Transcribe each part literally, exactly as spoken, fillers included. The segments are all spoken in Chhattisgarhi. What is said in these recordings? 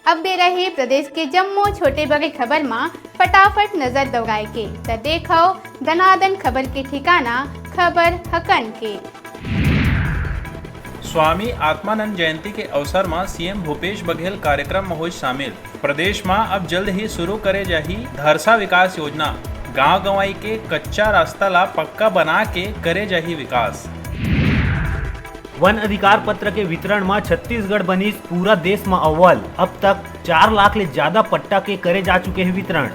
अब बेरा हे प्रदेश के जम्मो छोटे बड़े खबर म फटाफट नजर दौड़ाए के, त देखव दनादन खबर के ठिकाना, खबर हकन के। स्वामी आत्मानंद जयंती के अवसर म सीएम भूपेश बघेल कार्यक्रम म होइस शामिल। प्रदेश म अब जल्द ही शुरू करे जाही धरसा विकास योजना। गांव गंवई के कच्चा रास्ता ला पक्का बना के करे जाही विकास। वन अधिकार पत्र के वितरण म छत्तीसगढ़ बनिस पूरा देश म अव्वल। अब तक चार लाख ले ज्यादा पट्टा के करे जा चुके हे वितरण।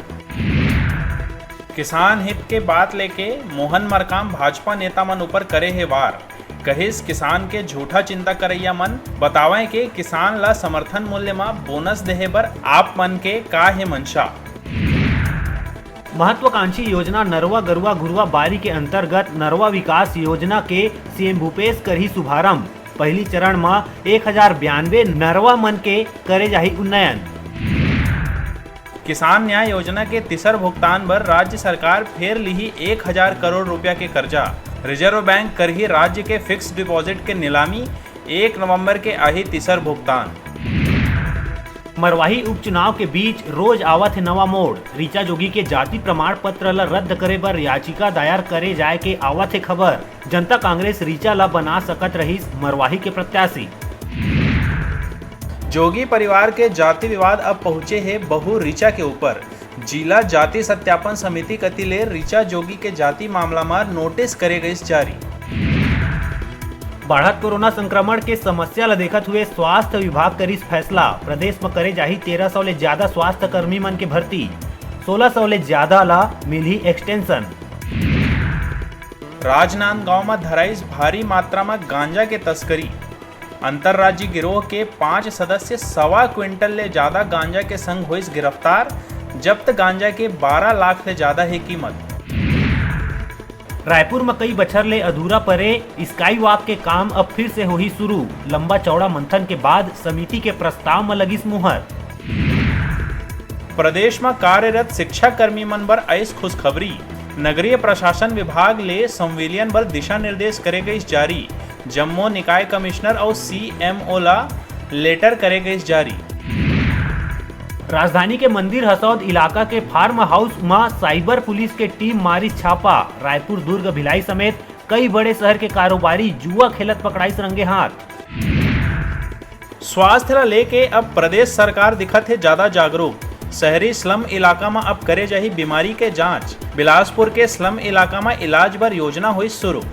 किसान हित के बात लेके मोहन मरकाम भाजपा नेता मन ऊपर करे हे वार। कहिस, किसान के झूठा चिंता करइया मन, बतावंय के किसान ला समर्थन मूल्य म बोनस देहे बर आप मन के का हे मंशा। महत्वाकांक्षी योजना नरवा गरुवा घुरवा बारी के अंतर्गत नरवा विकास योजना के सीएम भूपेश करही शुभारंभ। पहली चरण म एक हजार बयानवे नरवा मन के करे जाही उन्नयन। किसान न्याय योजना के तीसर भुगतान बर राज्य सरकार फेर लिही एक हजार करोड़ रुपया के कर्जा। रिजर्व बैंक करही राज्य के फिक्स्ड डिपॉजिट के नीलामी, एक नवंबर के आही तीसर भुगतान। मरवाही उपचुनाव के बीच रोज आवत हे नवा मोड़। ऋचा जोगी के जाति प्रमाण पत्र ल रद्द करे बर याचिका दायर करे जाय के आवत हे खबर। जनता कांग्रेस ऋचा ल बना सकत रहिस मरवाही के प्रत्याशी। जोगी परिवार के जाति विवाद अब पहुंचे हे बहू ऋचा के ऊपर। जिला जाति सत्यापन समिति कति ले ऋचा जोगी के जाति मामला म नोटिस करे गइस जारी। बढ़त कोरोना संक्रमण के समस्या ल देखत हुए स्वास्थ्य विभाग करिस फैसला। प्रदेश म करे जाही तेरह सौ ले ज्यादा स्वास्थ्य कर्मी मन के भर्ती, सोलह सौ ले ज्यादा ल मिलही एक्सटेंशन। राजनांदगांव म धराइस भारी मात्रा म गांजा के तस्करी। अंतर्राज्यीय गिरोह के पांच सदस्य सवा क्विंटल ले ज्यादा गांजा के संग होइस गिरफ्तार। जब्त गांजा के बारह लाख ले ज्यादा हे कीमत। रायपुर म कई बछर ले अधूरा परे स्काई वॉक के काम अब फिर से होही शुरू। लंबा चौड़ा मंथन के बाद समिति के प्रस्ताव म लगिस मुहर। प्रदेश म कार्यरत शिक्षा कर्मी मन बर आइस खुशखबरी। नगरीय प्रशासन विभाग ले संविलियन बर दिशा निर्देश करे गइस जारी। जम्मो निकाय कमिश्नर अउ सीएमओ ला लेटर करे गइस जारी। राजधानी के मंदिर हसौद इलाका के फार्म हाउस म साइबर पुलिस के टीम मारिस छापा। रायपुर, दुर्ग, भिलाई समेत कई बड़े शहर के कारोबारी जुआ खेलत पकड़ाइस रंगे हाथ। स्वास्थ्य ला लेके अब प्रदेश सरकार दिखत हे ज्यादा जागरूक। शहरी स्लम इलाका म अब करे जाही बीमारी के जांच। बिलासपुर के स्लम इलाका म इलाज बर योजना होइस शुरू।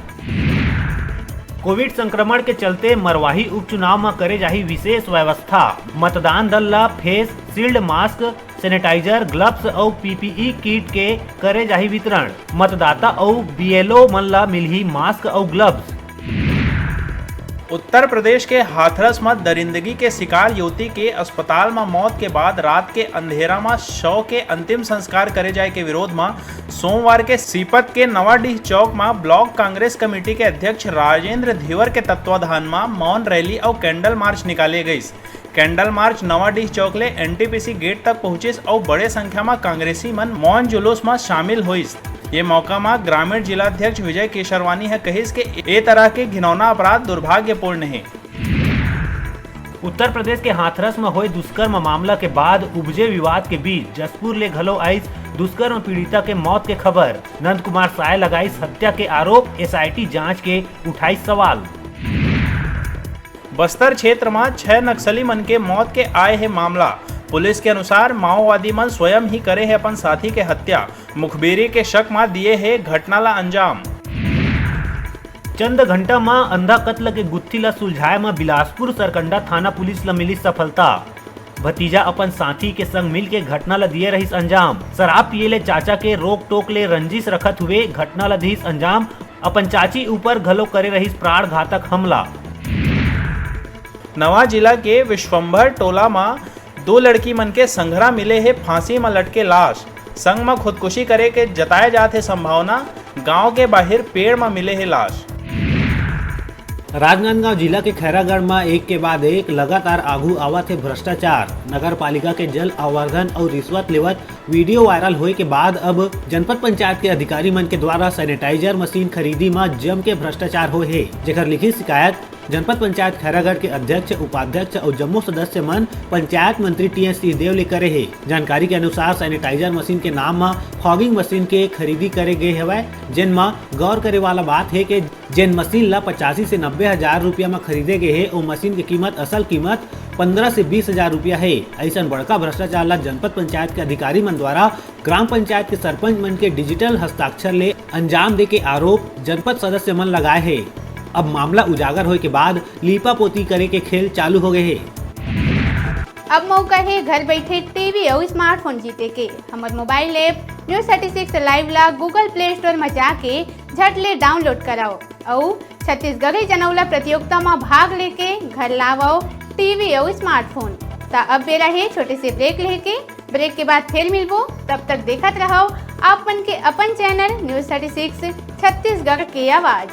कोविड संक्रमण के चलते मरवाही उपचुनाव म करे जाही विशेष व्यवस्था। मतदान दल ला face shield, mask, sanitiser, gloves अउ पीपीई किट के करे जाही वितरण। मतदाता अउ बीएलओ मन ला मिलही मास्क अउ ग्लव्स। उत्तर प्रदेश के हाथरस म दरिंदगी के शिकार युवती के अस्पताल म मौत के बाद रात के अंधेरा म शव के अंतिम संस्कार करे जाय के विरोध म सोमवार के सीपत के नवाडीह चौक म ब्लॉक कांग्रेस कमेटी के अध्यक्ष राजेंद्र धीवर के तत्वाधान म मौन रैली अउ कैंडल मार्च निकाले गइस। कैंडल मार्च नवाडीह चौक ले एनटीपीसी गेट तक पहुंचिस अउ बड़े संख्या म कांग्रेसी मन मौन जुलूस म शामिल होइस। ये मौका म ग्रामीण जिलाध्यक्ष विजय केशरवानी ह कहिस के ए तरह के घिनौना अपराध दुर्भाग्यपूर्ण हे। उत्तर प्रदेश के हाथरस म होए दुष्कर्म मामला के बाद उपजे विवाद के बीच जशपुर ले घलो आइस दुष्कर्म पीड़िता के मौत के खबर। नंद कुमार साय लगाइस हत्या के आरोप, एसआईटी जांच के उठाइस सवाल। बस्तर क्षेत्र म छह नक्सली मन के मौत के आए हे मामला। पुलिस के अनुसार माओवादी मन स्वयं ही करे हे अपन साथी के हत्या। मुखबिरी के शक म दिए हे घटना ला अंजाम। चंद घंटा म अंधा कत्ल के गुत्थी ला सुलझाए म बिलासपुर सरकंडा थाना पुलिस ला मिली सफलता। भतीजा अपन साथी के संग मिलके घटना ला दिए रहिस अंजाम। शराब पिए ले चाचा के रोक टोक ले रंजिश रखत हुए घटना ला दिस अंजाम। अपन चाची ऊपर घलो करे रहिस प्राण घातक हमला। नवा जिला के विश्वंभर टोला म दो लड़की मन के संघरा मिले हे फांसी म लटके लाश। संग म खुदकुशी करे के जताए जात हे संभावना। गांव के बाहिर पेड़ म मिले हे लाश। राजनांदगांव जिला के खैरागढ़ म एक के बाद एक लगातार आगू आवत हे भ्रष्टाचार। नगर पालिका के जल आवर्धन अउ रिश्वत लेवत वीडियो वायरल होए के बाद अब जनपद पंचायत के अधिकारी मन के द्वारा सैनिटाइजर मशीन खरीदी म जम के भ्रष्टाचार होए हे, जेकर लिखित शिकायत जनपद पंचायत खैरागढ़ के अध्यक्ष, उपाध्यक्ष अउ जम्मो सदस्य मन पंचायत मंत्री टीएस सिंहदेव ले करे हे। जानकारी के अनुसार, सैनिटाइजर मशीन के नाम म फॉगिंग मशीन के खरीदी करे गे हवय, जेन म गौर करे वाला बात हे के जेन मशीन ला पचासी से नब्बे हजार रुपया म खरीदे गे हे, ओ मशीन के कीमत, असल कीमत पंद्रह से बीस हजार रुपया हे। अइसन बड़का भ्रष्टाचार ला जनपद पंचायत के अधिकारी मन द्वारा ग्राम पंचायत के सरपंच मन के डिजिटल हस्ताक्षर ले अंजाम दे के आरोप जनपद सदस्य मन लगाए हे। अब मामला उजागर होए के बाद लीपा पोती करे के खेल चालू हो गए हे। अब मौका हे घर बैठे टीवी अउ स्मार्टफोन जीते के। हमर mobile app news thirty six live ला Google Play Store म जाके झट ले डाउनलोड कराओ अउ छत्तीसगढ़ी जनौला प्रतियोगिता म भाग लेके घर लावव टीवी अउ स्मार्टफोन। त अब बेरा हे छोटे से ब्रेक लेके। ब्रेक के बाद फिर मिलबो, तब तक देखत रहव आप मन के अपन channel news thirty six Chhattisgarh के आवाज।